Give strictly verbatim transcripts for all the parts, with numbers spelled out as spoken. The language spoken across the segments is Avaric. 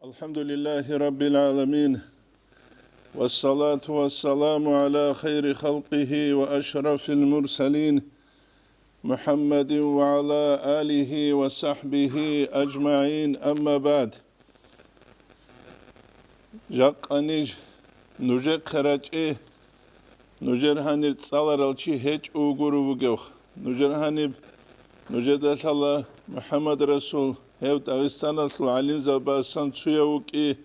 الحمد لله رب العالمين، والصلاة والسلام على خير خلقه وأشرف المرسلين، محمد وعلى آله وصحبه أجمعين، أما بعد. Жакъа ниж нужехъе рачӀи, нужер гьанир цӀаларал чи гьечӀо вугуру вугевха. Нужер гьаниб нужеда лъала МухӀаммад Расул, гьев Дагъистаналъул гӀалимзабасан цуяв вукӀи,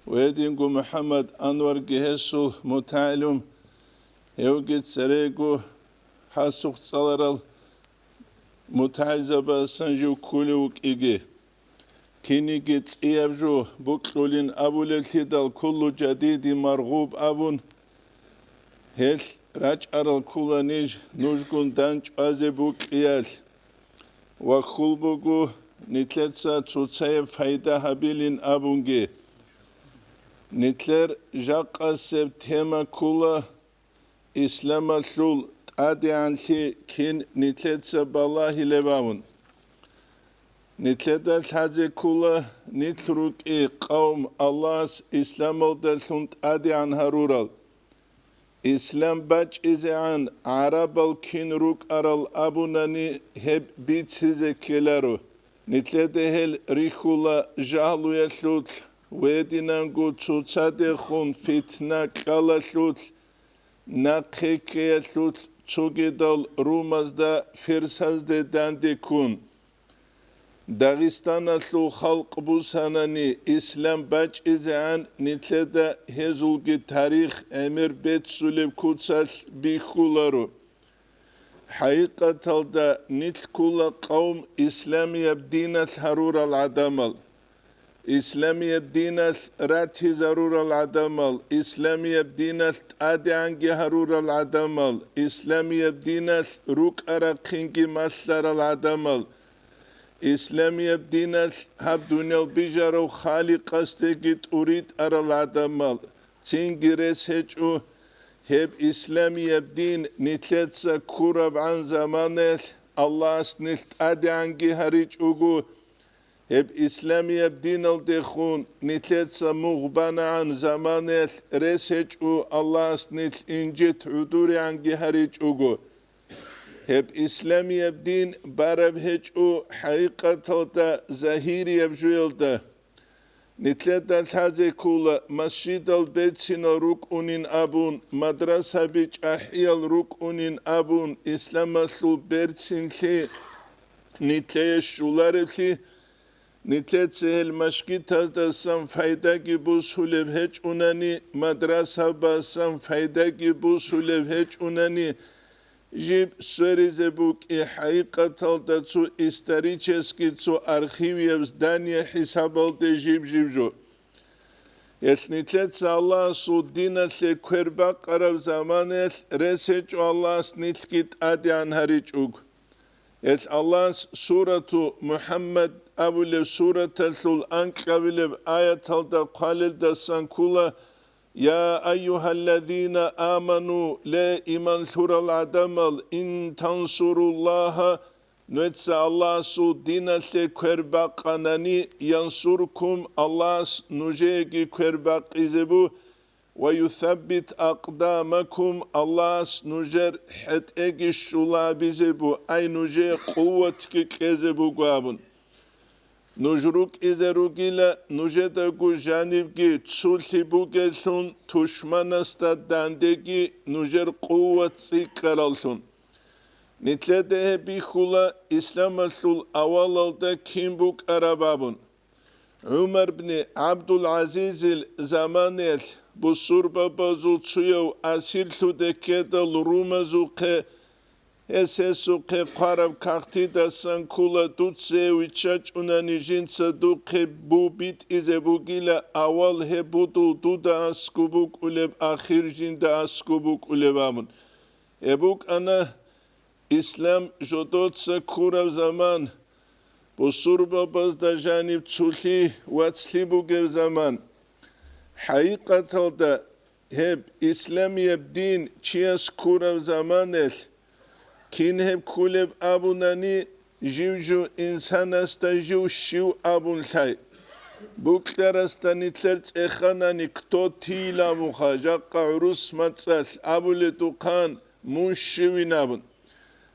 ва гьединго МухӀаммад Анварги гьесул мутагӀилум, гьевги церего гьасухъ цӀаларал мутагӀилзабасан жив ккулев вукӀиги. Киниги цӀияб жо букьулин абулеблъидал куллу жадиди маргъуб абун, гьелъ рачӀарал ккула ниж нужгун дандчӀвазе букьиялъ. Ва хьул буго нилъеца цоцаяб пайда гьабилин абунги. Нилъер жакъасеб тема ккула исламалъул тӀадегӀанлъи кин нилъеца балагьилеб абун. Нилъеда лъазе ккула нилъ рукӀи къавм Аллагьас исламалдалъун тӀадегӀан гьарурал. Ислам бачӀизегӀан гӀарабал кин рукӀарал абунани гьеб бицизе ккеларо. Нилъеда гьел рихьула жагьлуялъулъ, гьединанго цоцадехун фитна кьалалъулъ, нахъе ккеялъулъ цогидал румазда, ферсазде данде ккун. Дагъистаналъул халкъ бусанани ислам бачӀизегӀан нилъеда гьезулги тарих гӀемер беццулеб куцалъ бихьуларо. ХӀакъикъаталда нилъ ккула къавм исламияб диналъ гьарурал гӀадамал, исламияб диналъ ратизарурал гӀадамал, исламияб диналъ тӀадегӀанги гьарурал гӀадамал, исламияб диналъ рукӀа-рахъинги малъарал гӀадамал, исламияб диналъ гьаб дуниял бижарав Халикъасдеги тӀуритӀарал гӀадамал, цинги рес гьечӀо, гьеб исламияб дин нилъеца ккурабгӀан заманаялъ Аллагьас нилъ тӀадегӀанги гьаричӀого, гьеб исламияб диналдехун нилъеца мугъ банагӀан заманаялъ рес гьечӀо Аллагьас нилъ инжит гӀодорегӀанги гьаричӀого. Гьеб исламияб дин бараб гьечӀо хӀакъикъаталда загьирияб жоялда. Нилъеда лъазе ккула масжидал берцинал рукӀунин абун, мадрасаби чӀахӀиял рукӀунин абун, исламалъул берцинлъи нилъее щолареблъи, нилъеца гьел машгитаздасан пайдаги бусулеб гьечӀунани, мадрасабасан пайдаги бусулеб гьечӀунани, жиб сверизе букӀи хӀакъикъаталда цо исторический, цо архивияб здание хӀисабалде жиб-жиб жо. Гьелъ нилъеца Аллагьасул диналъе квер бакъараб заманаялъ рес гьечӀо Аллагьас нилъги тӀадегӀан гьаричӀого. Гьелъ Аллагьас сурату МухӀаммад абулеб сураталъул анкьабилеб аяталда хъвалелдасан ккула: «Я айюхаллазина аману», ле, иман лъурал гӀадамал, «ин тансуруллагьа», нуеца Аллагьасул диналъе квер бакъанани, «янсуркум», Аллагьас нужееги квер бакъизе бу, «ва юсаббит акъдамакум», Аллагьас нужер хӀетӀеги щулабизе бу, ай нужее къуватги кьезе буго абун. Нуж рукӀизе ругила нужедаго жанибги цулъи бугеллъун, тушманасда дандеги нужер къуват цӀикӀкӀараллъун. Нилъеда гьеб бихьула исламалъул авалалда кин букӀараб абун. ГӀумар бни ГӀабдул-ГӀазизил заманаялъ бусурбабазул цуяв асирлъуде ккедал румазухъе, гьес гьесухъе хъвараб кагътидасан ккула, дуца гьев виччачӀунани жинца духъе бу битӀизе бугила, авал гьеб будул дуда аскӀоб букӀулеб, ахир жинда аскӀоб букӀулеб абун. Гьеб букӀана ислам жодоца ккураб заман, бусурбабазда жаниб цулъи вацлъи бугеб заман. ХӀакъикъаталда гьеб исламияб дин чияс ккураб заманалъ, кин гьеб кколеб абунани, жив-жив инсанасда жив щив абун лъай. Букьарасда нилъер цӀеханани кто ты абунха, жакъа гӀурус мацӀалъ абуледухъан мун щивин абун.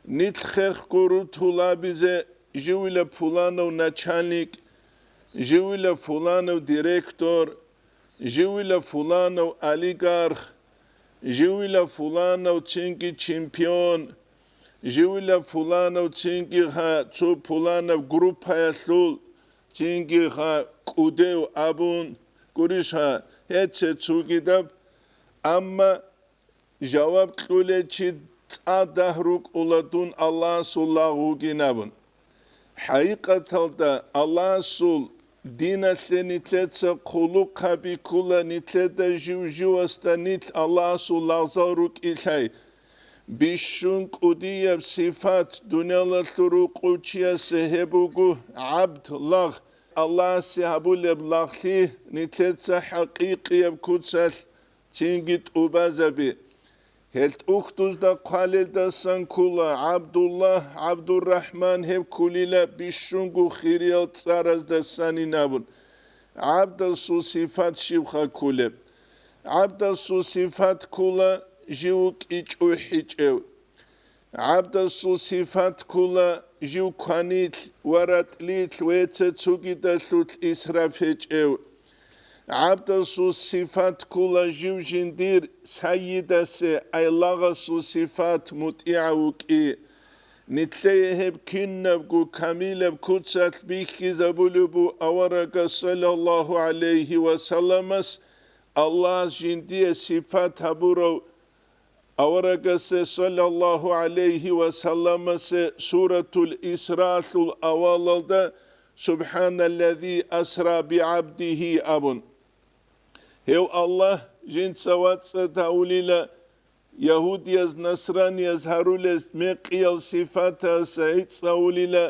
Нилъ хехго рутулабизе живила пуланав начальник, живила фуланав директор, живила фуланав олигарх, живила фуланав цинги чемпион, живила фуланав цинги гьа цо пуланаб группаялъул цинги гьа кӀудев абун гурищ гьа гьеце цугидаб, амма жаваб кьулел чи цӀадагь рукӀула дун Аллагьасул лагъ вугин абун. ХӀакъикъаталда Аллагьасул диналъе нилъеца хъулухъаби ккула, нилъеда жив-живасда нилъ Аллагьасул лагъзал рукӀилъай. Бищун кӀудияб сифат дуниялалъул рукъов чиясе гьеб буго гӀабд лагъ, Аллагьасе гьабулеб лагълъи нилъеца хӀакъикъияб куцалъ цинги тӀубазаби. Гьел тӀухьдузда хъвалелдасан ккула ГӀабдуллагь, ГӀабдуррахӀман гьеб ккулила бищунго хириял цӀараздасанин абун. ГӀабдасул сифат щибха ккулеб? ГӀабдасул сифат ккула жив вукӀи чӀухӀичӀев. ГӀабдасул сифат ккула жив кванилъ ва ратӀлилъ ва гьеце цугидалъулъ исраф гьечӀев. ГӀабдасул сифат ккула жив жиндир сайидасе, ай лагъасул сифат мутӀигӀав вукӀи. Нилъее гьеб кинабго камилаб куцалъ бихьизабулеб бу аварагас саллаллагьу гӀалайгьи ва салламас, Аллагьас жиндие сифат гьабурав аварагасе саллаллагьу гӀалайгьи ва салламасе суратул Исраалъул авалалда «Субханаллази асра бигӀабдигьи» абун. Гьев Аллагь жинца вацӀцӀад гьавулила ягьудияз-насранияз гьарулез мекъиял сифатаса гӀицӀ гьавулила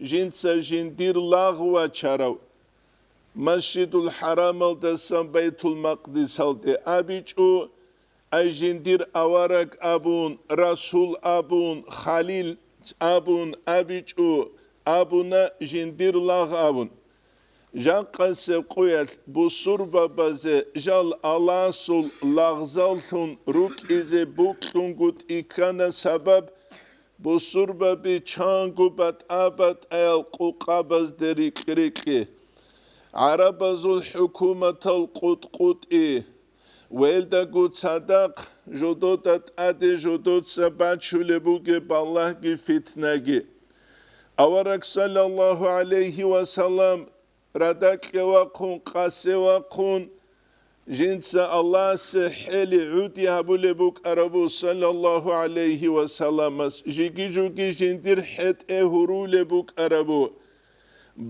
жинца жиндир лагъ вачарав. Масжидул ХӀарамалдасан Байтул-Макъдисалде абичӀо, ай жиндир авараг абун, расул абун, халил абун абичӀо, абуна жиндир лагъ абун. Жакъасеб къуялъ бусурбабазе жал Аллагьасул лагъзаллъун рукӀизе букьунгутӀи ккана сабаб, бусурбаби чанго батӀа-батӀаял къукъабазде рикь-рикьи, гӀарабазул хӀукуматал къутӀ-къутӀи, велдаго цадахъ жодода тӀаде жодоца бачулеб бугеб балагьги фитнаги. Авараг саллаллагьу гӀалайгьи ва саллам радакье вахъун, къасе вахъун, жинца Аллагьасе хӀели гӀуди гьабулеб букӀарабу саллаллагьу гӀалайгьи ва салламас, жиги-жуги жиндир хӀетӀе гьурулеб букӀарабу.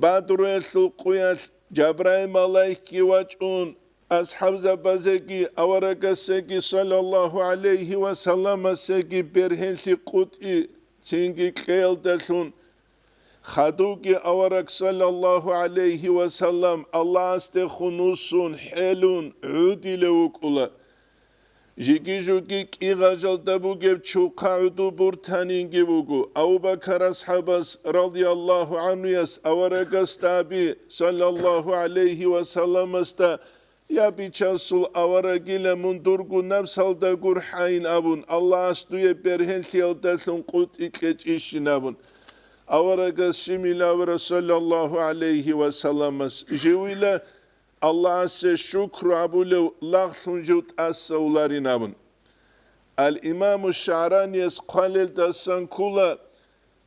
Бадруялъул къуялъ Жабраил малаикги вачӀун, асхӀабзабазеги аварагасеги саллаллагьу гӀалайгьи ва салламасеги бергьенлъи къутӀи цинги кьеялдалъун, хадувги авараг саллаллагьу гӀалайгьи ва саллам Аллагьасдехун вуссун, хӀелун, гӀудилев вукӀула. Жиги-жуги кӀигъажалда бугеб чухъа гӀуду буртанинги буго. Абу-Бакар асхӀабас, радияллагьу гӀанхуяс, аварагасда аби, саллаллагьу гӀалайгьи ва салламасда: «Я бичасул аварагила, мун дурго напсалда гурхӀайин», — абун, Аллагьас дуе бергьенлъиялдалъун къутӀи кьечӀищин абун. Аварагас щиб илавра, саллаллагьу гӀалайгьи ва салламас, живила Аллагьасе шукру гьабулев лагълъун жив тӀасавуларин абун. Ал-Имаму ШагӀраниялъ хъвалелдасан ккола,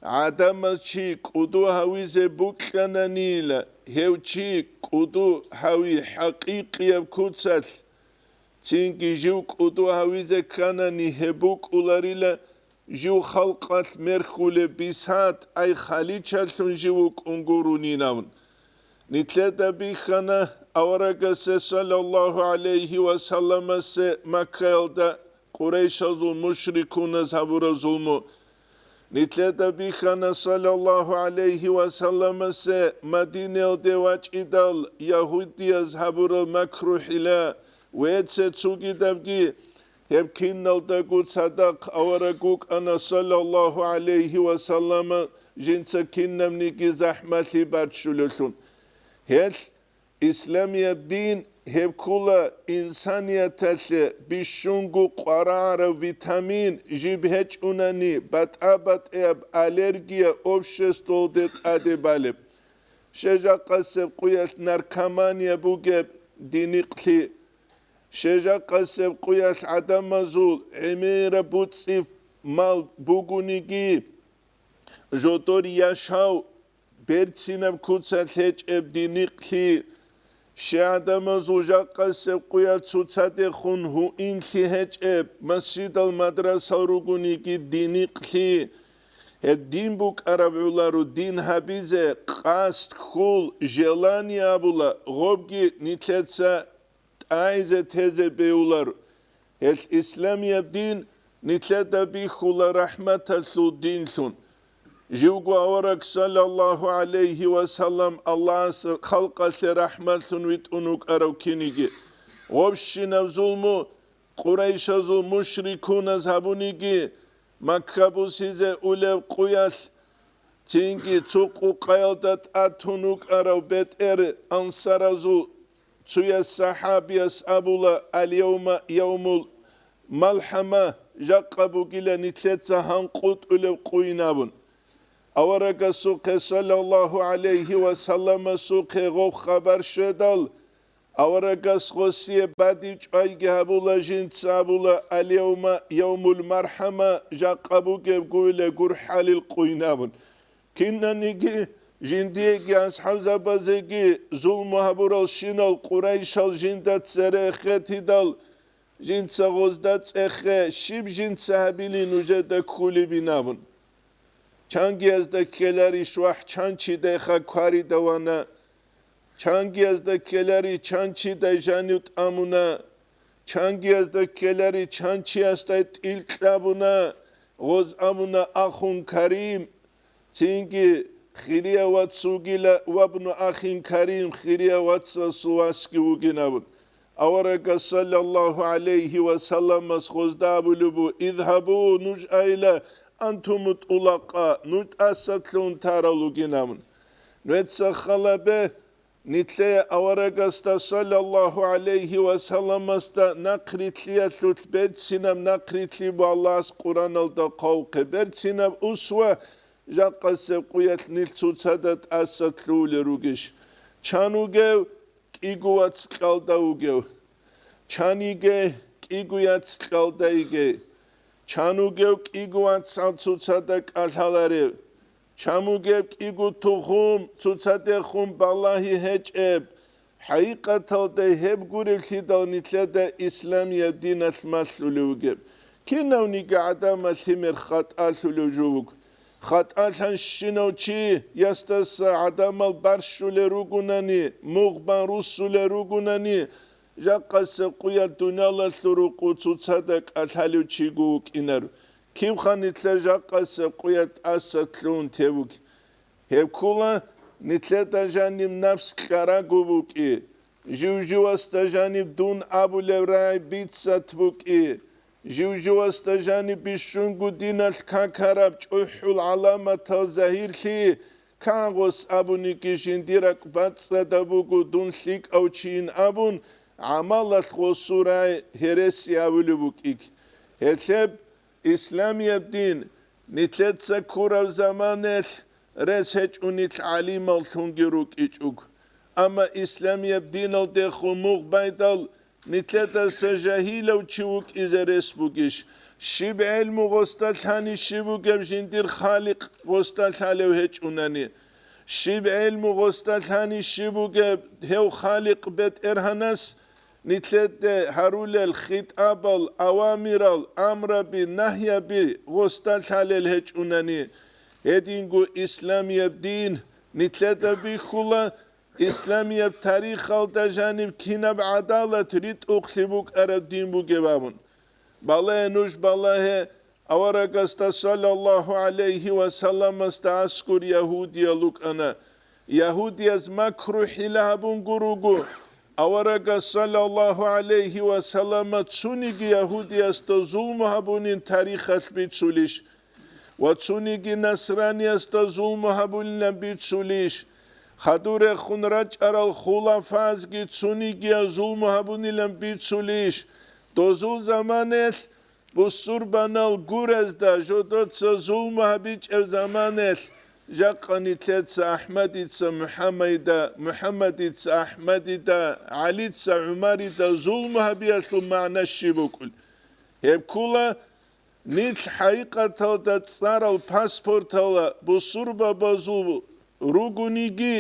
гӀадамаз чи кӀуду гьавизе букьананила, гьев чи кӀуду гьави хӀакъикъияб куцалъ, цинги жив кӀуду гьавизе кканани гьеб букӀуларила, жив халкъалъ мерхьулеб бисат, ай халичалъун жив вукӀун гурунин абун. Нилъеда бихьана аварагасе саллаллагьу гӀалайгьи ва салламасе Маккаялда къурайшазул мушрикуназ гьабураб зулму. Нилъеда бихьана саллаллагьу гӀалайгьи ва салламасе Мадинаялде вачӀидал ягьудияз гьабурал макру-хӀила, ва гьеце цугидабги гьеб киналдаго цадахъ авараг вукӀана, саллаллагьу гӀалайгьи ва саллама, жинца кинабниги захӀмалъи баччулелъун. Гьелъ Исламияб дин гьеб ккула инсанияталъе бищунго къварагӀараб витамин, жиб гьечӀунани батӀа-батӀияб аллергия обществоялде тӀаде балеб. Щежахъасеб къуялъ наркомания бугеб динихълъи, щежахъасеб къуялъ гӀадамазул гӀемераб буцӀцӀи мал бугониги, жодор яшав берцинаб куцалъ гьечӀеб динихълъи, щай гӀадамазул жакъасеб къуялъ цоцадехун гьуинлъи гьечӀеб масжидал мадрасал ругониги динихълъи, гьеб дин букӀараб гӀоларо, дин гьабизе къасд, хьул, желание абула, гъобги нилъеца тӀайзе тезе бегьулар. Гьелъ исламияб дин нилъеда бихьула рахӀматалъул динлъун. Живго авараг, саллаллагьу гӀалайгьи ва саллам, Аллагьас халкъалъе рахӀматлъун витӀун вукӀарав киниги, гъобщинаб зулму Къурайшазул мушрикуназ гьабуниги, Макка бусизе улеб къуялъ, цинги цо къукъаялда тӀатун вукӀарав бетӀер ансаразул цояс сахӀабияс абула: «Ал-явма явмул малхӀама», жакъа бугила нилъеца гьанкъутӀулеб къуйин абун. Аварагасухъе, саллаллагьу гӀалайгьи ва салламасухъе, гъов хабар щведал, аварагас гъосие бадиб чӀвайги гьабула, жинца абула: «Ал-явма явмул мархӀама», жакъа бугеб гуйла гурхӀалил къуйин абун. Кинаниги, жиндиеги асхӀабзабазеги зулму гьабуралщинал Къурайшал жинда цере хетидал, жинца гъозда цӀехе, щиб жинца гьабили нужеда кколебин абун. Чангиязда ккеларищ вахӀ чанчидайха кварида вана, чангиязда ккелари чанчидай жанив тӀамуна, чангиязда ккелари чанчиясдай тӀил кьабуна, гъоз абуна: «Ахун карим», цинги: «Хирияв вац вугила, вабну ахин карим, хирияв вацасул васги вугин», абун. Аварагас, саллаллагьу гӀалайгьи ва салламас, гъозда абулеб бу: «Изгьабу, нуж айла, антуму тӀулакъа, нуж тӀасалъугьун тарал ругин», абун. Нугьеца халабе, нилъее аварагасда, саллаллагьу гӀалайгьи ва салламасда, нахърилълъиялъулъ берцинаб нахърилълъи бу Аллагьас Къураналда хъвавухъе, берцинаб усва жакъасеб къуялъ нилъ цоцазда тӀаса лъугьулел ругищ? Чан вугев кӀиго вац кьалда вугев? Чан йиге кӀиго яц кьалда йиге? Чан вугев кӀиго вацал цоцазда кӀалъаларев? Чан вугев кӀиго тухум цоцадехун балагьи гьечӀеб? ХӀакъикъаталда гьеб гуревлъидал нилъеда исламияб диналъ малъулев вугеб. Кинавниги гӀадамал лъимер хатӀалъулев жо вуго. ХатӀалъанщинав чи ясдаса гӀадамал барщулел ругунани, мугъ бан руссулел ругунани, жакъасеб къуялъ дуниялалъул рукъу цоцазда кӀалъалев чиго вукӀинар. Кибха нилъер жакъасеб къуялъ тӀаса лъугьун тевуги? Гьеб ккула нилъеда жаниб напс кьараго букӀи, жив-живасда жаниб дун абулеб рагӀи бицат букӀи, жив-живасда жаниб бищунго диналъ какараб чӀухӀул гӀаламатал загьирлъи, кагъос абуниги жиндир ракӀбацӀцӀадаб буго дун лъикӀав чийин абун, гӀамалалъ гъосул рагӀи гьереси абулеб букӀиги. Гьелъеб исламияб дин нилъеца ккураб заманалъ рес гьечӀо нилъ гӀалималлъунги рукӀичӀого. Амма исламияб диналдехун мугъ байдал нилъедаса жагьилав чи вукӀизе рес бугищ? Щиб гӀелму гъосда лъани щиб бугеб жиндир Халикъ гъосда лъалев гьечӀунани? Щиб гӀелму гъосда лъани щиб бугеб гьев Халикъ БетӀергьанас нилъеде гьарулел хитӀабал, авамирал, амраби, нагьяби гъосда лъалел гьечӀунани? Гьединго исламияб дин нилъеда бихьула, исламияб тарихалда жаниб кинаб гӀадалат ритӀухълъи букӀараб дин бугеб абун. Балагье нуж, балагье, аварагасда саллаллагьу гӀалайгьи ва салламасда аскӀор ягьудиял рукӀана. Ягьудияз макру-хӀила гьабун гуруго, аварагас саллаллагьу гӀалайгьи ва саллама цониги ягьудиясда зулму гьабунин тарихалъ бицулищ? Ва цониги насраниясда зулму гьабулинан бицулищ? Хадур рехун рачӀарал хулафазги цунигиял зулму гьабунилан бицулищ? Дозул заманелъ бусурбанал гуразда жодоца зулму гьабичӀеб заманелъ, жакъа нилъеца АхӀмадица МухӀаммаида, МухӀаммадица АхӀмадида, ГӀалица ГӀумарида зулму гьабиялъул магӀна щиб букӀун? Гьеб ккула, нилъ хӀакъикъаталда цӀарал паспортала бусурбабазул ругониги,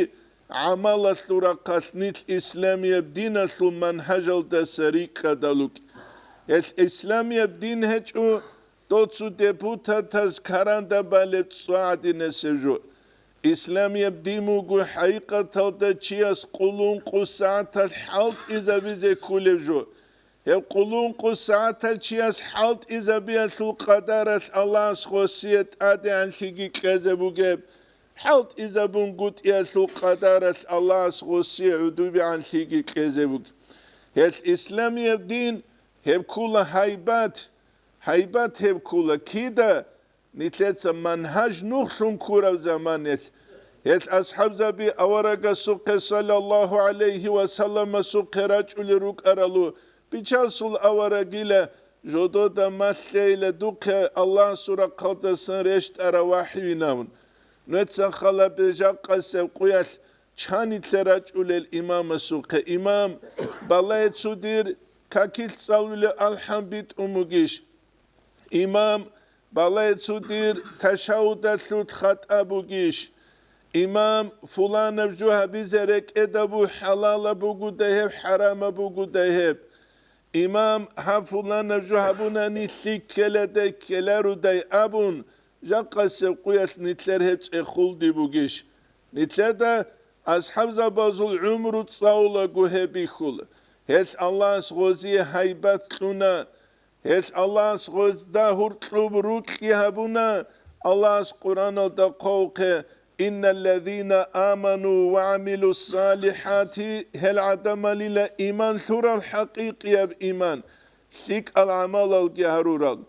гӀамалалъул рахъалъ нилъ исламияб диналъул манхӀажалдаса рикӀкӀадал рукӀ. Гьелъ исламияб дин гьечӀо доцу депутатаз каранда балеб цӀва гӀадинасеб жо. Исламияб дин буго хӀакъикъаталда чияс къуллун къу сагӀаталъ хӀалтӀизабизе кколеб жо. Гьеб къуллун къу сагӀаталъ чияс хӀалтӀизабиялъул къадаралъ Аллагьас гъосие тӀадегӀанлъиги кьезе бугеб, хӀалтӀизабунгутӀиялъул къадаралъ Аллагьас гъосие гӀудубегӀанлъиги кьезе бугеб. Гьелъ исламияб дин гьеб ккула гьайбат, гьайбат гьеб ккула кида, нилъеца манхӀаж нухлъун ккураб заманалъ, гьел асхӀабзаби аварагасухъе саллаллагьу гӀалайгьи ва салламасухъе рачӀулел рукӀаралу, бичасул аварагила, жодода малъейила духъе Аллагьасул рахъалдасан рещтӀараб вахӀивинавун. Нугьеца халабе жакъасеб къуялъ чанилъе рачӀулел имамасухъе: «Имам, балагье цо дир какилъ цӀалулеб алхӀам битӀун бугищ? Имам, балагье цо дир ташагьудалъулъ хатӀа бугищ? Имам, фуланаб жо гьабизе рекӀеда бугь, хӀалалаб бугодай гьеб, хӀарамаб бугодай гьеб? Имам, гьаб фуланаб жо гьабунани лъиккеладай ккеларудай», – абун, жакъасеб къуялъ нилъер гьеб цӀехолди бугищ? Нилъеда асхӀабзабазул гӀумру цӀалулаго гьеб бихьула. Гьелъ Аллагьас гъозие гьайбат кьуна. Гьелъ Аллагьас гъозда гьуркьуб рукьи гьабуна. Аллагьас Къуръаналда хъвавухъе: «Инналлазина аману ва гӀамилуссалихӀати», гьел гӀадамалила иман лъурал хӀакъикъияб иман, лъикӀал гӀамалалги гьарурал.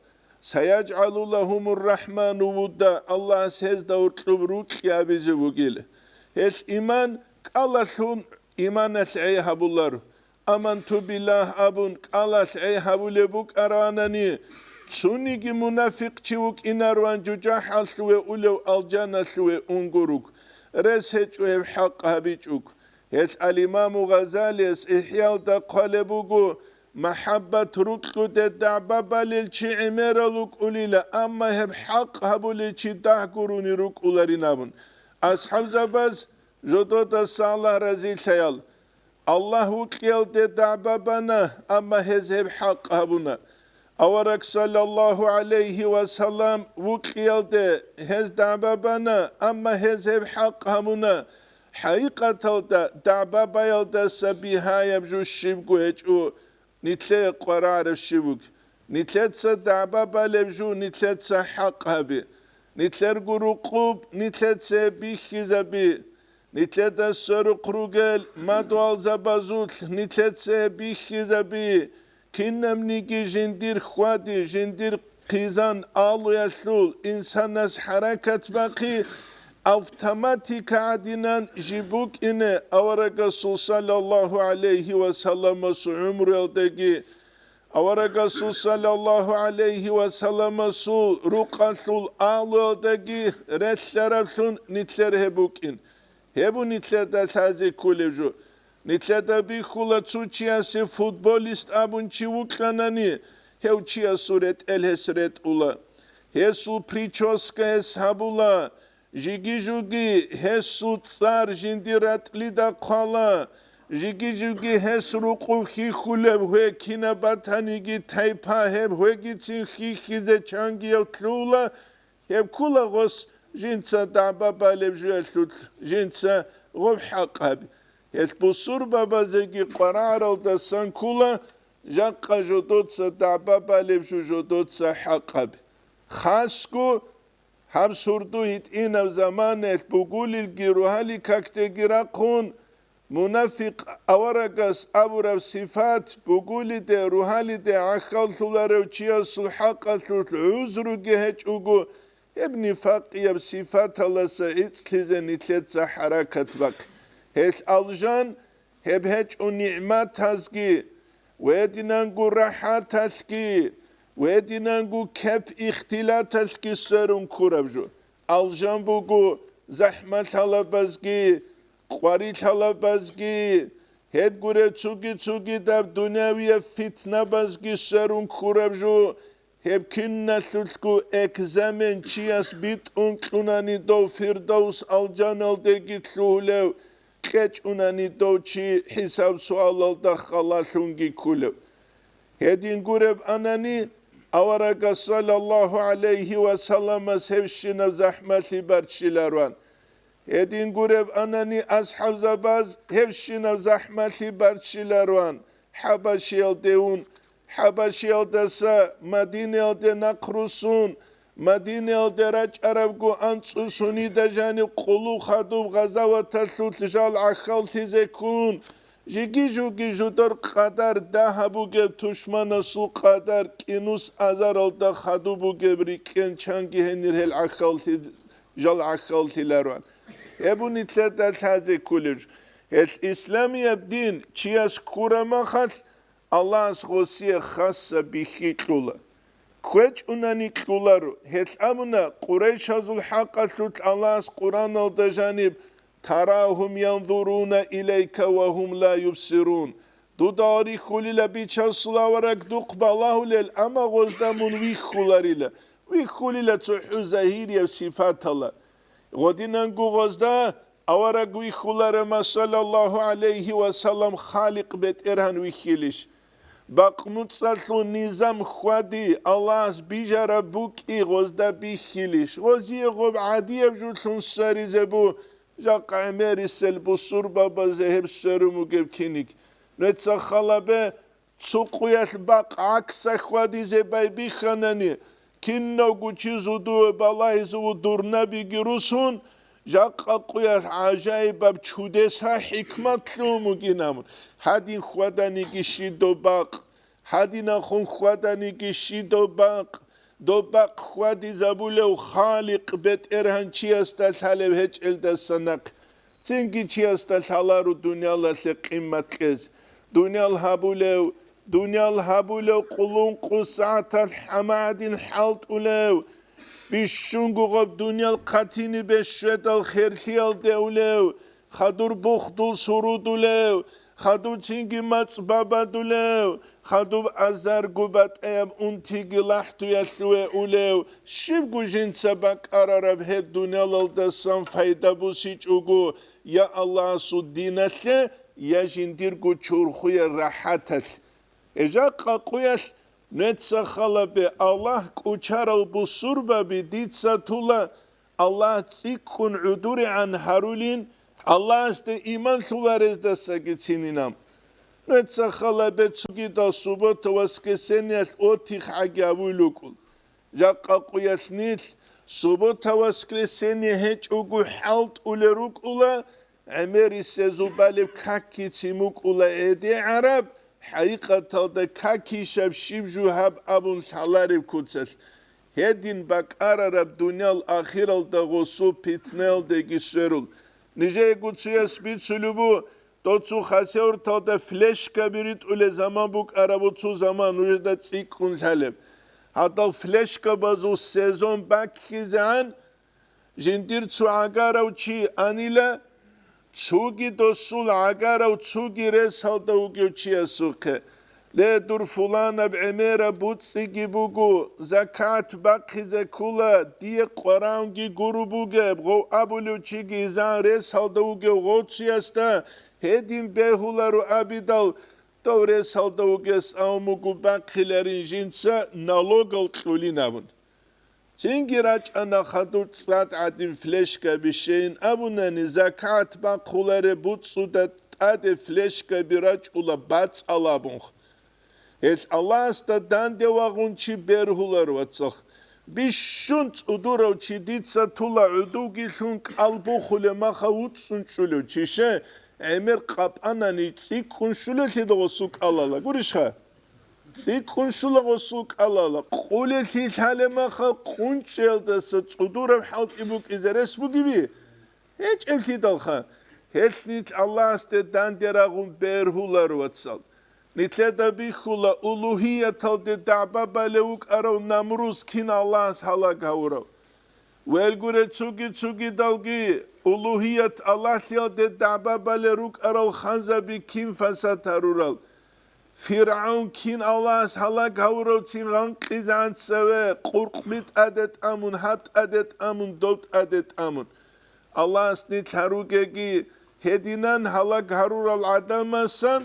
«СаяжгӀалу лагьумур рахӀману вудда», Аллагьас гьезда гьуркьуб рукьи абизе бугила. Гьелъ иман кӀалалъун иманалъ гӀей гьабуларо. «Аманту биллагь» абун кӀалалъ гӀей гьабулеб букӀаранани, цониги мунафикъчи вукӀинаруан жужахӀалъуве улев алжаналъуве унгуруг. Рес гьечӀо гьеб хӀакъ гьабичӀого. Гьелъ ал-Имаму Гъазалияс ИхӀяалда хъвалеб буго: «МахӀаббат рукьуде дагӀба балел чи гӀемерал рукӀулила, амма гьеб хӀакъ гьабулел чи дагь гурони рукӀуларин», – абун. АсхӀабзабаз жододаса Аллагь разилъаял, Аллагь вукьиялде дагӀба бана, амма гьез гьеб хӀакъ гьабуна. Авараг саллаллагьу гӀалайгьи ва саллам вукьиялде гьез дагӀба бана, амма гьез гьеб хӀакъ гьабуна. ХӀакъикъаталда дагӀба баялдаса бигьаяб жо щибго гьечӀо, нилъее къваригӀараб щиб буго. Нилъеца дагӀба балеб жо нилъеца хӀакъ гьабе. Нилъерго рукъуб нилъеца бихьизаби. Нилъеда сверухъ ругел мадугьалзабазулъ нилъеца бихьизаби. Кинабниги жиндир хьвади, жиндир хъизан алуялъул инсанас хӀаракат бахъи, автоматика гӀадинан жиб букӀине аварагасул саллаллагьу гӀалайгьи ва салламасул гӀумруялдаги, аварагасул саллаллагьу гӀалайгьи ва салламасул рукъалъул алуялдаги релълъараблъун нилъер гьеб букӀин. Гьеб нилъеда лъазе кколеб жо. Нилъеда бихьула, цо чиясе футболист абун чи вукьанани, гьев чиясул ретӀел гьес ретӀула. Гьесул прическа гьес гьабула, жиги-жуги гьесул цӀар жиндир ратӀлида хъвала, жиги-жуги гьес рукъуб хьихьулеб гьвекинаб батаниги тайпа гьеб гьвегицин хьихьизе чангияв лъугьула, гьеб ккула гъос жинца дагӀба балеб жуялъулъ жинца гъоб хӀакъ гьаби. Гьелъ бусурбабазеги къваригӀаралдасан ккула жакъа жодоца дагӀба балеб жо жодоца хӀакъ гьаби. Хасго гьаб сурду гьитӀинаб заманаялъ бугулилги ругьали какдеги рахъун, мунафикъ аварагас абураб сифат бугулиде, ругьалиде гӀахьаллъуларев чиясул хӀакъалъулъ гӀузруги гьечӀого, гьеб нифакъияб сифаталаса гӀицӀлъизе нилъеца хӀаракат бахъе. Гьелъ алжан гьеб гьечӀо нигӀматазги, ва гьединанго рахӀаталъги, ва гьединанго кеп-ихтилаталъги сверун ккураб жо. Алжан буго захӀмалъалабазги, къварилъалабазги, гьеб гуреб цуги-цугидаб дунявияб фитнабазги сверун ккураб жо. Гьеб киналъулъго экзамен чияс битӀун кьунани дов Фирдавс алжаналдеги лъугьулев, кьечӀунани дов чи хӀисаб-суалалда халалъунги кколев. Гьедин гуреб анани, аварагас саллаллагьу гӀалайгьи ва салламас гьебщинаб захӀмалъи барччилароан. Гьедин гуреб анани, асхӀабзабаз гьебщинаб захӀмалъи барччилароан, ХӀабашиялде ун, ХӀабашиялдаса Мадинаялде нахърусун, Мадинаялде рачӀарабго анцӀу сунида жаниб къулу хадуб гъазаваталъулъ жал гӀахьаллъизе ккун, жиги-жуги жудар къадар дагьаб бугеб тушманасул къадар кӀинус азаралда хадуб бугеб рикӀкӀен чанги гьенир гьел гӀахьаллъи-, жал гӀахьаллъилароан. Гьеб нилъеда лъазе кколеб жо. Гьелъ исламияб дин чияс ккурамахалъ, Аллагьас гъосие хасса бихьи кьула. КквечӀунани кьуларо. Гьелъ абуна, Къурайшазул хӀакъалъулъ Аллагьас Къураналда жаниб: «Тарагьум янзуруна илайка ва гьум ла юбсирун». Дуда гьарихьулила, бичасул авараг, духъ балагьулел, амма гъозда мун вихьуларила. Вихьулила цохӀо загьирияб сипатала. Гъодинанго гъозда авараг вихьуларама, саллаллагьу гӀалайгьи ва саллам, Халикъ БетӀергьан вихьилищ? Бакъ-муцӀалъул низам хьвади, Аллагьас бижараб букӀи гъозда бихьилищ? Гъозие гъоб гӀадияб жолъун сверизе бу, жакъа гӀемерисел бусурбабазе гьеб сверун бугеб киниг. Нуца халабе, цо къуялъ бакъ гӀакса хьвадизе байбихьанани, кинавго чи зудуве балагьизуву дурнабиги русун, жакъа къуялъ гӀажаибаб чудеса хӀикмат лъун бугин абун, гьадин хьваданиги щидо бакъ, гьадинахун хьваданиги щидо бакъ, доб бакъ хьвадизабулев Халикъ БетӀергьанчиясда лъалеб гьечӀелдаса нахъ. Цинги чиясда лъаларо дуниялалъе къиммат кьез. Дуниял гьабулев, дуниял гьабулев къулункъу сагӀаталъ хӀама гӀадин хӀалтӀулев, бищунго гъаб дуниял хъатинибе щведал херлъиялде улев, хадур бухдул сурудулев, хадур цинги мацӀ бабадулев, хадуб азарго батӀаяб унтиги лахӀдуялъуве улев, щибго жинца бакӀарараб гьеб дуниялалдасан пайда бусичӀого, я Аллагьасул диналъе, я жиндирго чурхуе рахӀаталъ. Жакъа къуялъ нуца халабе, Аллагь кӀучарал бусурбаби дица тула, Аллагь цӀикӀкӀун гӀодорегӀан гьарулин, Аллагьасде иман лъуларездасаги цининаб. Нуца халабе, цогидал суббота-воскресеньялъ отдых гӀаги гьавуйл рукӀул. Жакъа къуялъ нилъ суббота-воскресенье гьечӀого хӀалтӀулел рукӀула, гӀемерисезул балеб какица мукӀула гӀедегӀараб, хӀакъикъаталда какищаб щиб жо гьаб абун лъалареб куцалъ. Гьедин бакӀарараб дуниял ахиралда гъосул питнаялдеги сверул. Нижеего цояс бицулеб бу, дов цо хасавюрталда флешкаби ритӀулел заман букӀараб, цо заман нужеда цӀикӀкӀун лъалеб. Гьадал флешкабазул сезон баккизегӀан, жиндир цо гӀагарав чи анила, цоги досул гӀагарав цоги ресалда вугев чиясухъе: «Ле, дур фуланаб гӀемераб буцӀцӀиги буго, закат бахъизе ккола, дие къваранги гуро бугеб», гъов абулев чиги изан ресалда вугев гъов чиясда гьедин бегьуларо абидал, дов ресалда вугес авмугу бахъиларин жинца налогал кьулин абун. Цинги рачӀана хадур цӀад гӀадин флешкаби щейин абунани, закат бахъуларе буцӀцӀуда тӀаде флешкаби рачӀула бацӀцӀалабунх. Гьелъ Аллагьасда данде вагъун чи бергьулар, вацах. Бищун цӀудурав чи дица тула гӀодовги лъун кӀал бухулеб маха вуцӀцӀун чӀулев чи ше, гӀемер къапанани цӀикӀкӀун щулелъидал гъосул кӀалала. Гурищха? ЦӀикӀкӀун щула гъосул кӀалала, къулелъи лъалеб маха къунчӀиялдаса цӀудураб хӀалтӀи букӀизе рес бугеби? ГьечӀеблъидалха. Гьелъ нилъ Аллагьасде данде рагъун бергьулар, вацал. Нилъеда бихьула улугьияталде дагӀба балев вукӀарав Намруз кин Аллагьас гьалаг гьавурав. Велгуре цуги-цугидалги улугьият Аллагьлъиялде дагӀба балел рукӀарал ханзаби кин фасад гьарурал. ФиргӀавн кин Аллагьас гьалаг гьавуравцин гъанкъизегӀан цеве, къуркъби тӀаде тӀамун, гьаб тӀаде тӀамун, доб тӀаде тӀамун. Аллагьас нилъ гьаругеги, гьединан гьалаг гьарурал гӀадамасан,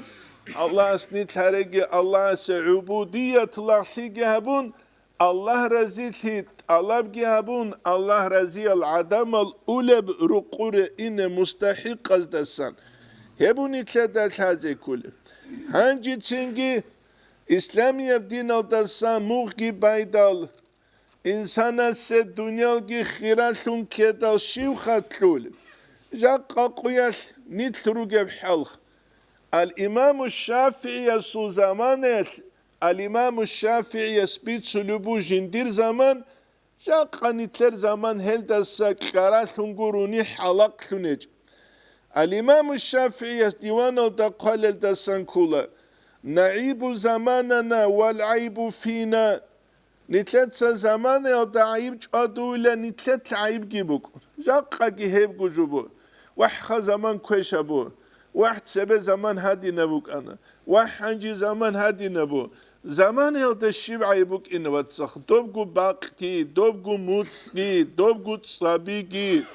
Аллагьас нилъ гьареги, Аллагьасе гӀубудият лагълъиги гьабун, Аллагь разилъи тӀалабги гьабун, Аллагь разиял гӀадамал улеб рукъуре ине мустахӀикъаздасан. Гьеб нилъеда лъазе кколеб. Гьанжецинги исламияб диналдасан мугъги байдал, инсанасе дуниялги хиралъун ккедал щив хатӀлъулеб? Жакъа къуялъ нилъ ругеб хӀалха. Ал-Имаму ШафигӀиясул заманаялъ Ал-Имаму ШафигӀияс бицулеб буго жиндир заман, жакъа нилъер заман гьелдаса кьаралъун гурони хӀалакълъун гьечӀо. Ал-Имаму ШафигӀияс диваналда хъвалелдасан ккола: «НагӀибу заманана вал гӀайбу фина». Нилъеца заманаялда гӀайиб чӀвадуйилан нилъелъ гӀайибги букӀун. Жакъаги гьебго жубу. ВахӀха заман квешабу. ВахӀ цебе заман гьадинаб букӀана. ВахӀ гьанже заман гьадинабу. Заманаялда щиб гӀайиб букӀина, вацахъ? Добго бакъги, добго муцӀги, добго цӀабиги,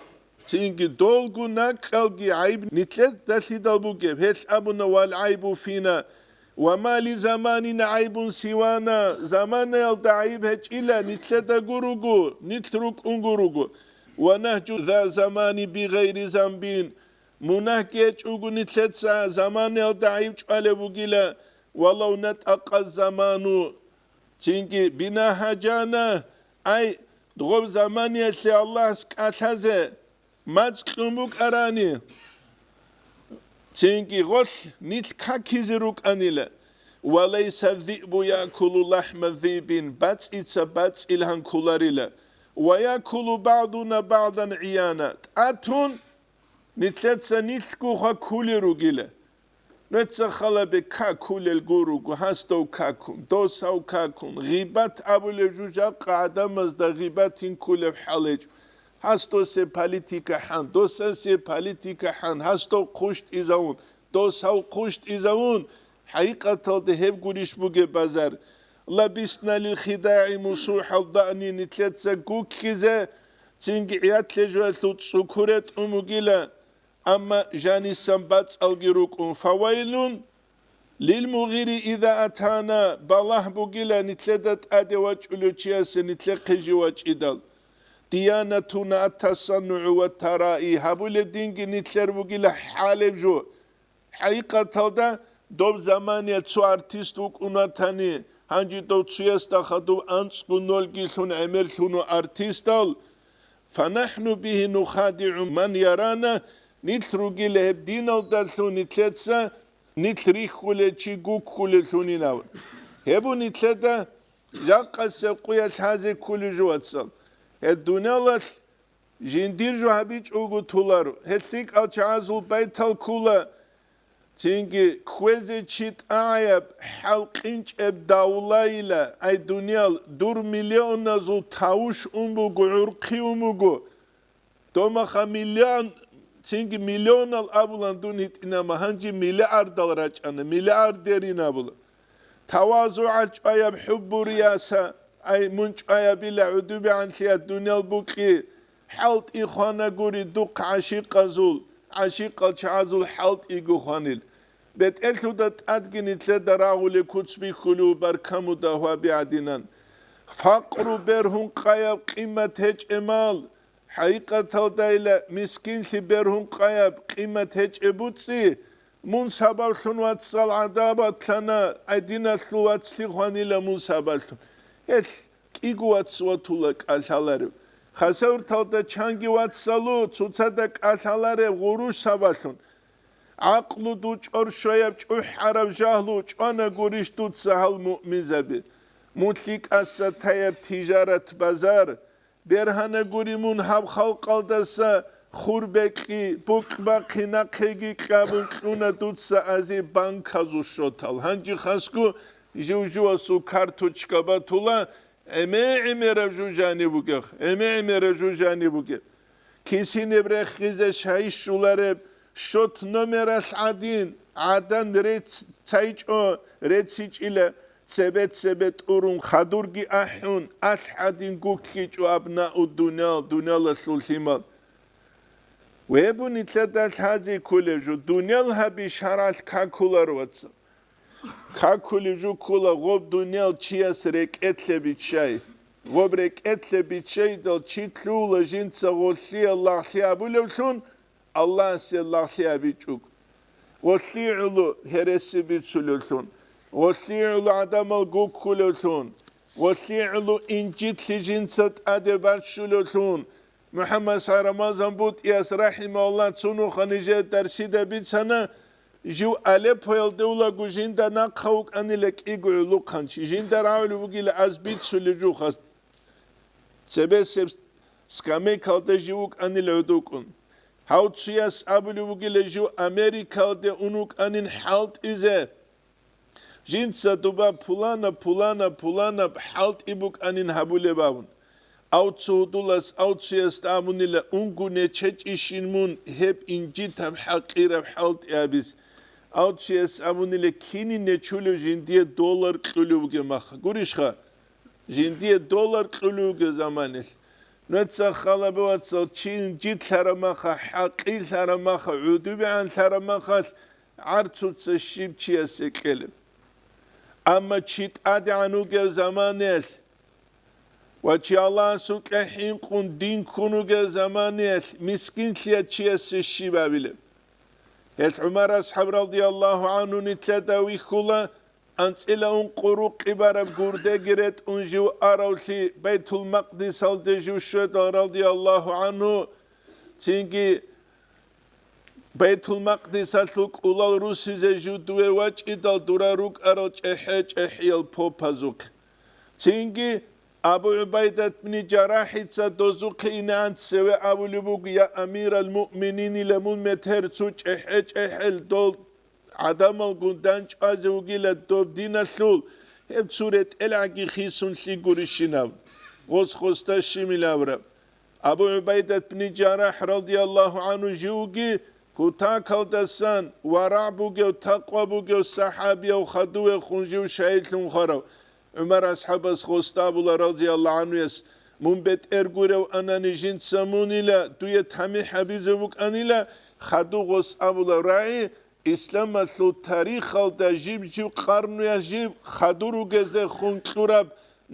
цинги долго накӀкӀалги гӀайиб нилъеда лъидал бугеб. Гьелъ абуна: «Вал гӀайбу фина». «Ва ма ли заманина гӀайбун сивана», заманаялда гӀайиб гьечӀила, нилъеда гуруго, нилъ рукӀун гуруго. «Ва нагьжу за замани бигъайри занбин», мунагь гьечӀого нилъеца заманаялда гӀайиб чӀвалеб бугила, «валав натӀакъа заману», цинги бина гьажана, ай, дгъоб заманиялъе Аллагьас кӀалъазе мацӀ кьун букӀарани, цинги гъолъ нилъ какизе рукӀанила. «Ва лайса ззиъбу якулу лахӀма ззибин», бацӀица бацӀил гьанкуларила. «Ва якулу багӀдуна багӀдан гӀияна», тӀатун нилъеца нилъгуха ккулел ругила. Нуца халабе какулел гуруго, гьасдав какун, досав какун, гъибат абулеб жужахъа гӀадамазда гъибатин ккулеб хӀал гьечӀо. Гьасдосе политика хӀан, досасе политика хӀан, гьасдав хъущтӀизавун, досав хъущтӀизавун, хӀакъикъаталда гьеб гурищ бугеб базар. «Лабисна лил хидагӀи мусухӀал дани», нилъеца гуккизе, цинги гӀиятлъе жоялъул цӀукуре тӀун бугила. Амма жанисан бацӀалги рукӀун. «Фавайлун лил мугъири иза атана», балагь бугила нилъеда тӀаде вачӀулев чиясе нилъехъе жив вачӀидал. «Диянатуна ат-тасаннугӀу ва тараи», гьабулеб динги нилъер бугила хӀалеб жо. ХӀакъикъаталда доб замания цо артист вукӀун ватани, гьанже дов цуясда хадув анцӀго нолги лъун гӀемерлъуна артистал. «Фанахну бигьи нухадигӀу ман ярана», нилъ ругила гьеб диналдалъун нилъеца, нилъ рихьулел чи гуккулеллъунинав. Гьеб нилъеда жакъасеб къуялъ лъазе кколеб жо, вацал. Гьеб дуниялалъ жиндир жо гьабичӀого толаро. Гьеб лъикӀал чагӀазул байтал ккола. Цинги кквезе чи тӀагӀаяб, хӀалкъинчӀеб давлайила, ай дуниял, дур миллионазул тавуш ун буго, гӀурхъи ун буго. Домаха миллион, цинги миллионал абулан дун гьитӀинама, гьанже миллиардал рачӀана, миллиардерин абула. ТавазугӀал чӀваяб хӀуббу рияса, ай мун чӀваябила гӀудубегӀанлъият дуниял букьи, хӀалтӀи хвана гури духъ гӀашикъазул, гӀашикъал чагӀазул хӀалтӀиго хванил. БетӀерлъуда тӀадги нилъеда рагъулеб куц бихьулев баркамуда гьваби гӀадинан. Факъру бергьун къаяб къимат гьечӀеб мал, хӀакъикъаталдайила мискинлъи бергьун къаяб къимат гьечӀеб буцӀи, мун сабаблъун вацал гӀадабатлъана, гӀадиналъул вацлъи хванила мун сабаблъун. Гьелъ кӀиго вац ватула кӀалъаларев. Хасавюрталда чанги вацалу, цоцазда кӀалъаларев гъурущ сабаблъун. ГӀакълу дучӀор щваяб чӀухӀараб жагьлу чӀвана гурищ дуца гьал муъминзаби. Мун лъикӀаса таяб тижарат-базар, бергьана гури мун гьаб халкъалдаса хурбекьи, букьбахъи нахъеги кьабун кьуна дуца ази банказул шотал. Гьанже хасго жив-живасул карточка батула, гӀеме-гӀемераб жужани бугеб, гӀеме-гӀемераб жужани бугеб. Кисинеб рехизе шайищулареб шот номералъ гӀадин, гӀадан рецц-, цайчӀо реццичӀила, цебе-цебе тӀурун хадурги ахӀун, алъ гӀадин гуккичӀо абнау дунял, дунялалъул лъимал. Вебу нилъеда лъазе кколеб жо, дуниял гьаби шаргӀалъ какулар, вацал. Какулеб жо ккола гъоб дуниял чияс рекӀелъе биччай. Гъоб рекӀелъе биччайдал чи лъугьула жинца гъолъие лагълъи абулевлъун, Аллагьасе лагълъи абичӀого. Гъолъие гӀоло гьереси бицулевлъун, гъолъие гӀоло гӀадамал гуккулевлъун, гъолъие гӀоло инжитлъи жинца тӀаде баччулевлъун, МухӀаммад Рамазан БутӀияс, рахӀимагьуллагь, цунуха нижер дарсида бицана, жив Алеппоялде вулаго жинда нахъа вукӀанила кӀиго гӀулухъанчи, жинда рагӀулев вугила аз бицулев жухъас. Цебесеб скамейкалда жив вукӀанила гӀодукӀун. Гьав цуяс абулев вугила жив Америкалде ун вукӀанин хӀалтӀизе. Жинца дуба пулана, пулана, пулана хӀалтӀи букӀанин гьабулеб абун. Ав цо гьудулас ав цоясда абунила, унго нечечӀищин мун гьеб инжитаб хӀакъираб хӀалтӀи абиз. Ав цояс абунила, кинин нечулев жиндие доллар кьулев вугеб маха. Гурищха? Жиндие доллар кьулев вугеб заманалъ. Нуца халабе, вацал, чи инжитлъараб маха, хӀакъирлъараб маха, гӀудубегӀанлъараб махалъ гӀарцуца щиб чиясе кьелеб. Амма чи тӀадегӀан вугев заманаялъ ва чи Аллагьасукьа хӀинкъун дин ккун вугев заманаялъ мискинлъиялъ чиясе щиб абилеб? Гьелъ ГӀумар асхӀаб радияллагьу гӀанхӀу нилъеда вихьула, анцӀила ункъо рукъи бараб гурдеги ретӀун жив аравлъи, Байтул-Макъдисалде жив щведал радияллагьу гӀанхӀу, цинги Байтул-Макъдисалъул кӀулал русизе жив дуве вачӀидал дура рукӀарал чӀехӀе-чӀехӀиял попазухъ. Цинги Абу ГӀубайдат бни ЖарахӀица дозухъе инегӀан цеве абулеб буго: «Я амирал муъмининила, мун метер цо чӀехӀе-чӀехӀел дол гӀадамалгун дандчӀвазе вугила доб диналъул, гьеб цо ретӀелгӀаги хисун лъи гурищинаб, гъос-гъосда щимил абураб». Абу ГӀубайдат бни ЖарахӀ радияллагьу гӀанхӀу живги кутакалдасан варагӀ бугев, такъва бугев сахӀабияв хадувехун жив шагьидлъун хварав ГӀумар асхӀабас гъосда абула радияллагьу гӀанхӀуяс: «Мун бетӀер гурев анани жинца мунила, дуе тамихӀ гьабизе вукӀанила». Хаду гъос абула рагӀи, исламалъул тарихалда жиб-жиб къарнуя жиб хадур ругезехун кьураб: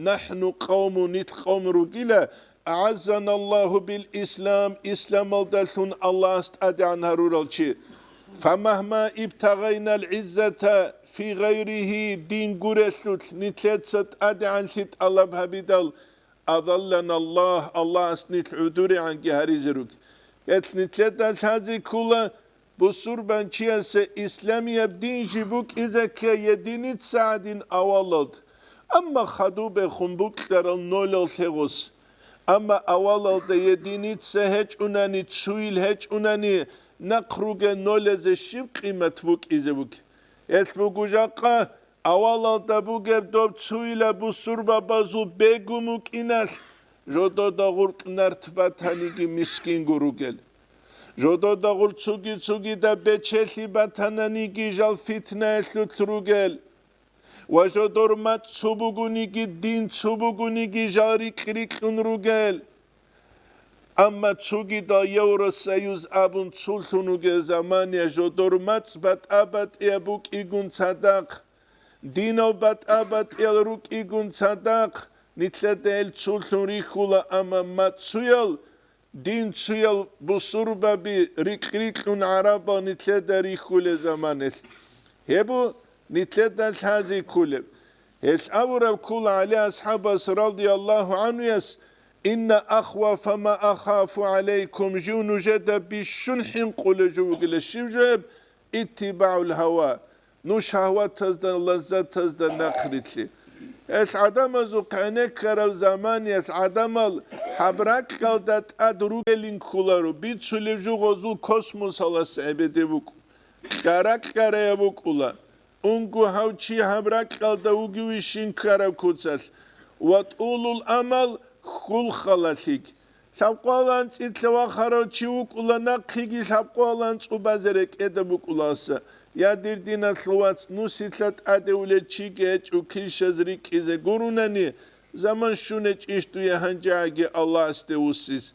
«НахӀну къавмун», нилъ къавм ругила, «агӀаззаналлагьу бил ислам», исламалдалъун Аллагьас тӀадегӀан гьарурал чи. «Фамагьма ибтагъайнал гӀиззата фи гъайригьи», дин гурелъулъ нилъеца тӀадегӀанлъи тӀалаб гьабидал, «азалланаллагь», Аллагьас нилъ гӀодорегӀанги гьаризе руги. Гьелъ нилъеда лъазе ккола, бусурбанчиясе исламияб дин жиб букӀизе ккей единица гӀадин авалалда, амма хадубехун букӀарал нолал лъегъос. Амма авалалда единица гьечӀунани, цуил гьечӀунани, нахъ ругел нолазе щиб къимат букӀизе бугеб? Гьелъ буго жакъа авалалда бугеб доб цуила бусурбабазул бегун вукӀиналъ, жодода гъуркь нарт батаниги мискинго ругел. Жодода гъур цуги-цугида бечелъи батананиги жал фитнаялъулъ ругел. Ва жодор мацӀ цо бугониги, дин цо бугониги жал рикь-рикьун ругел. Амма цогидал Евросоюз абун цолъун вугел замания жодор мацӀ батӀа-батӀияб букӀигун цадахъ, динал батӀа-батӀиял рукӀигун цадахъ, нилъеда гьел цолъун рихьула, амма мацӀ цоял, дин цоял бусурбаби рикь-рикьун гӀарабал нилъеда рихьулел заманалъ. Гьеб бу нилъеда лъазе кколеб. Гьелъ абураб ккола ГӀали асхӀабас радияллагьу гӀанхуяс: «Инна ахвафа ма ахафу гӀалайкум», жив нужеда бищун хӀинкъулев жо вугила, щиб жояб? «ИттибагӀул гьава», нуж шагьватазда, лаззатазда нахърилълъи. Гьел гӀадамазухъ гӀенеккараб заманиялъ гӀадамал гьаб ракьалда тӀад ругелин кколаро, бицулеб жо гъозул космосалас гӀебеде букӀу. Кьара-кьараяб букӀула. Унго гьав чи гьаб ракьалда вугевищин ккараб куцалъ, ва тӀулул амал хьул халалъиг. Лъабкъоялда анцӀила вахарав чи вукӀула, нахъеги лъабкъоялда анцӀу базе рекӀеда букӀуласа. Я, дир диналъул вац, нусилъа тӀаде улел чиги гьечӀо килщаз рикӀкӀизе гурунани, заман щун гьечӀищ дуе гьанжеги Аллагьасде вуссис.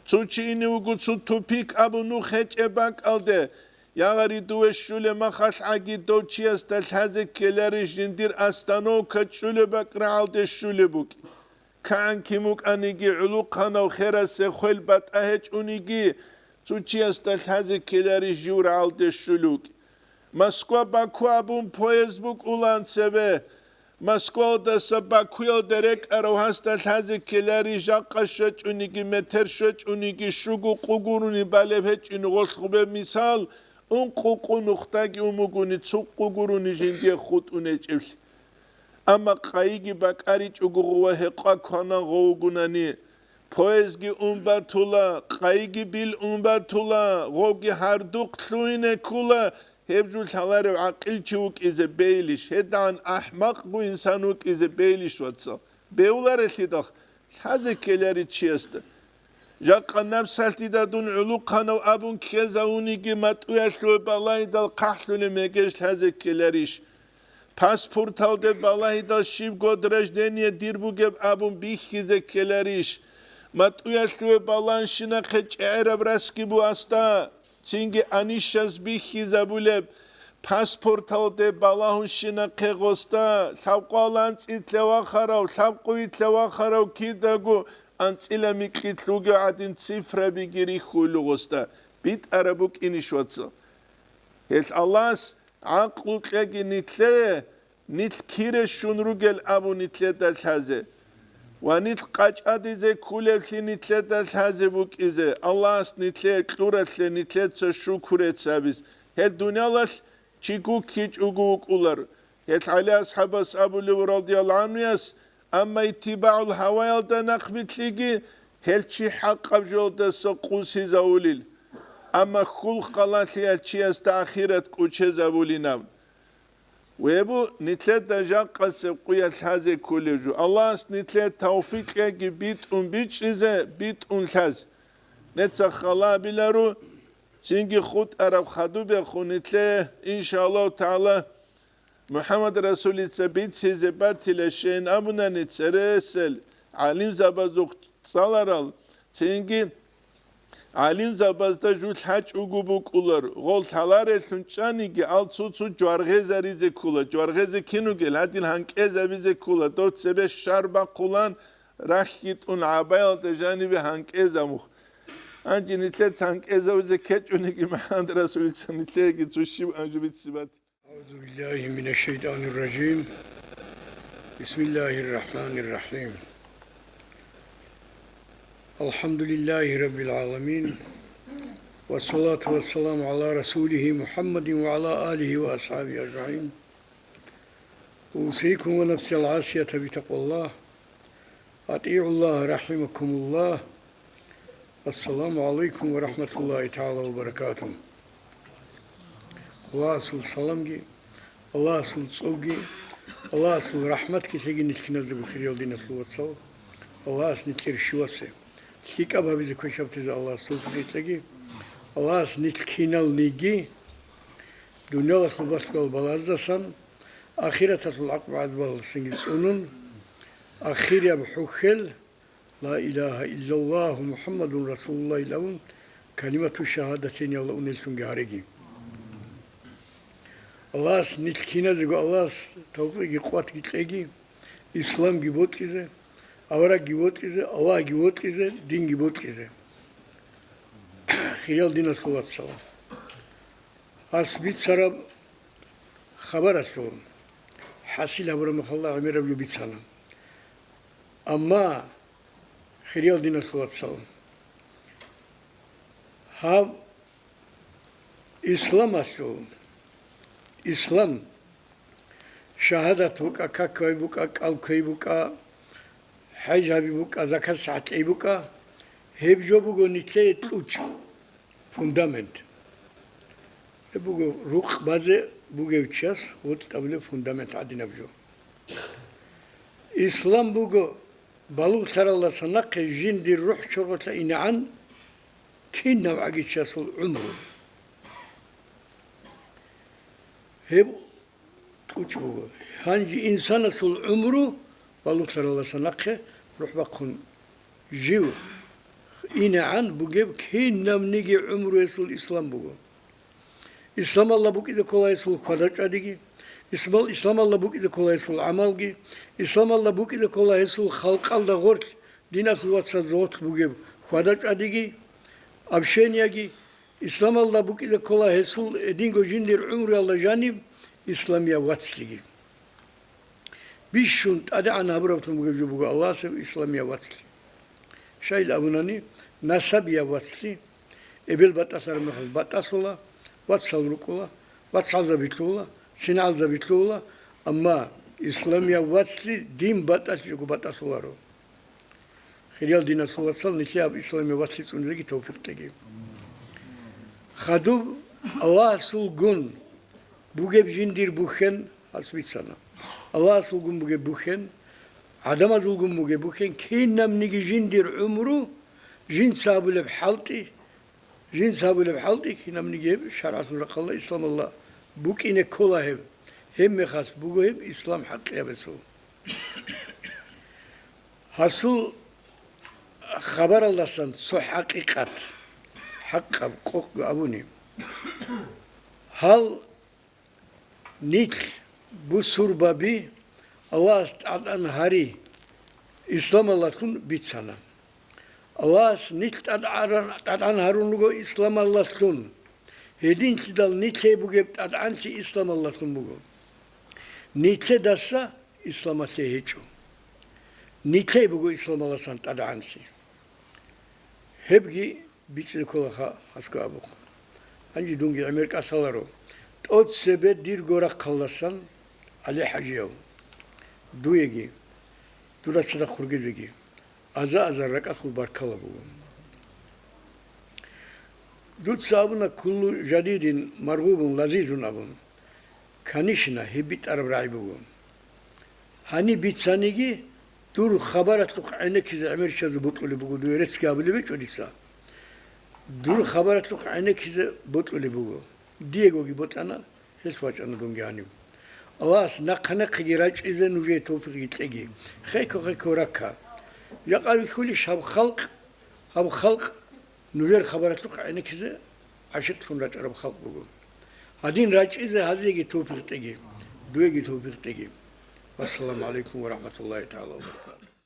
Цо чи ине вуго цо тупик абун нух гьечӀеб бакӀалде, ягъари дуве щулеб махалъ гӀаги дов чиясда лъазе ккеларищ жиндир остановка чӀулеб бакӀ рагӀалде щулеб букӀин. КигӀан кин букӀаниги гӀулухъанав херасе хвел батӀа гьечӀониги, цо чиясда лъазе ккеларищ жив рагӀалде щулев вукӀин. Москва-Баку абун поезд букӀулаан цебе. Москваялдаса Бакуялде рекӀарав гьасда лъазе ккеларищ жакъа щвечӀониги, метер щвечӀониги, щуго къу гурони балеб гьечӀин гъолъ гъубеб мисал, ункъо къу нухдаги ун бугони, цо къу гурони жиндие хутӀун гьечӀеблъи. Амма къайиги бакӀаричӀого гъова гьекъа кванан гъов вугунани, поездги ун батула, къайиги бил ун батула, гъовги гьардухъ лъугьине ккула, гьеб жо лъаларев гӀакъилчи вукӀизе бейилищ, гьедагӀан ахӀмакъго инсан вукӀизе бейилищ, вацал? Бевларелъидал лъазе ккелари чиясда. Жакъа напсалъ дида дун гӀулухъанав абун ккезавуниги, матӀуялъуве балагьидал хъахӀлъулеб мегеж лъазе ккеларищ? Паспорталде балагьидал щиб год рождение дир бугеб абун бихьизе ккеларищ? МатӀуялъуве баланщинахъе чӀегӀераб расги буасда, цинги анищас бихьизабулеб паспорталде балагьунщинахъе гъосда, лъабкъоялда анцӀила вахарав, лъабкъоялда вахарав кидаго анцӀила микьилъ вугев гӀадин цифрабиги рихьулев гъосда битӀараб букӀинищ, вацал? Гьелъ Аллагьас гӀакълу кьеги нилъее, нилъ кире щун ругел абун нилъеда лъазе ва нилъ къачӀадизе кколеблъи нилъеда лъазе букӀизе, Аллагьас нилъее кьуралъе нилъеца шукур гьабиз. Гьел дуниялалъ чи гуккичӀого вукӀулар. Гьел ГӀали асхӀабас абулев, радияллагьу гӀанхуяс, амма иттибагӀул гьаваялда нахъбилълъиги, гьел чи хӀакъаб жолдаса къусизавулел. Амма хьул халалъиял чиясда ахират кӀочезабулинаб. Вебу, нилъеда жакъасеб къуялъ лъазе кколев жо. Аллагьас нилъее тавфикъ кьеги битӀун бичӀчӀизе, битӀун лъазе. Неца хал абиларо, цинги хутӀараб хадубехун нилъее, иншааллагьу тагӀала, МухӀаммад Расулица бицизе батила щейин абунани, цересел гӀалимзабазухъ цӀаларал, цинги гӀалимзабазда жо лъачӀого букӀулар, гъол лъаларелъун чӀаниги, ал цо-цо жваргъезаризе ккола, жваргъезе кин вугел, гьадин гьанкӀезабизе ккола, дов цебе щар бахъулан, рахьги тӀун гӀабаялда жанибе гьанкӀезамухъ. Гьанже нилъеца гьанкӀезавизе ккечӀониги, МухӀаммад Расулица нилъееги цо щиб анжубицизе бати. أعوذ بالله من الشيطان الرجيم. بسم الله الرحمن الرحيم. الحمد لله رب العالمين. والصلاة والسلام على رسوله محمد وعلى آله وأصحابه أجمعين. أوصيكم ونفسي العاصية بتقوى الله. أطيعوا الله رحمكم الله. السلام عليكم ورحمة الله تعالى وبركاته. Аллагьасул саламги, Аллагьасул цӀобги, Аллагьасул рахӀматги лъеги нилъ киназего, хириял диналъул вацал. Аллагьас нилъер щивасе лъикӀаб гьабизе квешаб тезе Аллагьас тавфикъ кьеги. Аллагьас нилъ киналниги дуниялалъул балъгоял балаздасан, ахираталъул гӀакъуба-гӀазабалдасанги цӀунун, ахирияб хӀухьел, لا إله إلا الله محمد رسول الله илан калимату шагьадатайниялда унеллъунги гьареги. Аллагьас нилъ киназего Аллагьас тавфикъги къуватги кьеги, исламги бокьизе, аварагги вокьизе, Аллагьги вокьизе, динги бокьизе. Хириял диналъул вацал. Гьас бицараб хабаралъул хӀасил гьабураб мехалда гӀемераб жо бицана. Амма, хириял диналъул вацал, гьаб исламалъул, ислам Шагьадат букӀа, каквай букӀа, кӀал кквей букӀа, хӀеж гьаби букӀа, закат сахӀатлъи букӀа, гьеб жо буго нилъее кьучӀ, фундамент. Гьеб буго рукъ базе бугев чияс вокьулеб фундамент гӀадинаб жо. Ислам буго балугълъаралдаса нахъе жиндир рухӀ чорхолъа инегӀан кинав гӀаги чиясул гӀумру. Гьеб кьучӀ буго. Гьанже инсанасул гӀумру балугълъаралдаса нахъе рухӀ бахъун жив инегӀан бугеб кинабниги гӀумруялъул ислам буго. Исламалда букӀизе ккола гьесул хьвада-чӀвадиги, исмал-, исламалда букӀизе ккола гьесул гӀамалги, исламалда букӀизе ккола гьесул халкъалда гъорлъ диналъул вацазда гъорлъ бугеб хьвада-чӀвадиги, общениеги, исламалда букӀизе ккола гьесул гьединго жиндир гӀумруялда жаниб исламияв вацлъиги. Бищун тӀадегӀан гьабураблъун бугеб жо буго Аллагьасев исламияв вацлъи. Щайил абунани, насабияв вацлъи, эбел батӀалъараб мехалъ батӀалъула, вацал рукӀула, вацгӀалзаби лъугьула, цинагӀалзаби лъугьула, амма исламияв вацлъи дин батӀалъичӀого батӀалъуларо. Хириял диналъул вацал, нилъее гьаб исламияв вацлъи цӀунизеги тавфикъ кьеги. Хадуб Аллагьасулгун бугеб жиндир бухьен гьас бицана. Аллагьасулгун бугеб бухьен, гӀадамазулгун бугеб бухьен, кинабниги жиндир гӀумру, жинца гьабулеб хӀалтӀи, жинца гьабулеб хӀалтӀи кинабниги гьеб шаргӀалъул рахъалда, исламалда букӀине ккола гьеб. Гьеб мехалъ буго гьеб ислам хӀакъияб гьесул. Гьасул хабаралдасан цо хӀакъикъат, хӀакъаб къокъго абуни. Гьал нилъ бусурбаби Аллагьас тӀадегӀан гьари исламалдалъун бицана. Аллагьас нилъ тӀадегӀан-, тӀадегӀан гьарун руго исламалдалъун. Гьединлъидал нилъее бугеб тӀадегӀанлъи исламалдалъун буго. Нилъедаса исламалъе гьечӀо. Нилъее буго исламалдасан тӀадегӀанлъи. Гьебги бичӀчӀизе кколаха гьасго абухъ. Гьанже дунги гӀемер кӀалъаларо. ТӀоцебе дирго рахъалдасан, ГӀали-хӀажияв, дуеги, дуда цадахъ ругезеги аза-азар ракӀалъул баркала буго. Дуца абуна, куллу жадидин маргъубун лазизун абун. Канишна, гьеб битӀараб рагӀи буго. Гьаниб бицаниги, дур хабаралъухъ гӀенеккизе гӀемерчиязе бокьулеб буго, дуе реццги гьабулеб гьечӀо дица. Дур хабаралъухъ гӀенеккизе бокьулеб буго. Диегоги бокьана, гьелъ вачӀана дунги гьанив. Аллагьас нахъа-нахъеги рачӀизе нужее тавфикъги кьеги. Хеко-хеко рака. Жакъа вихьулищ гьаб халкъ, гьаб халкъ нужер хабаралъухъ гӀенеккизе гӀашикълъун рачӀараб халкъ буго. Гьадин рачӀизе гьазиеги тавфикъ кьеги, дуеги тавфикъ кьеги. Вассаламу гӀалайкум ва рахӀматуллагьи тагӀала ва баракатугь.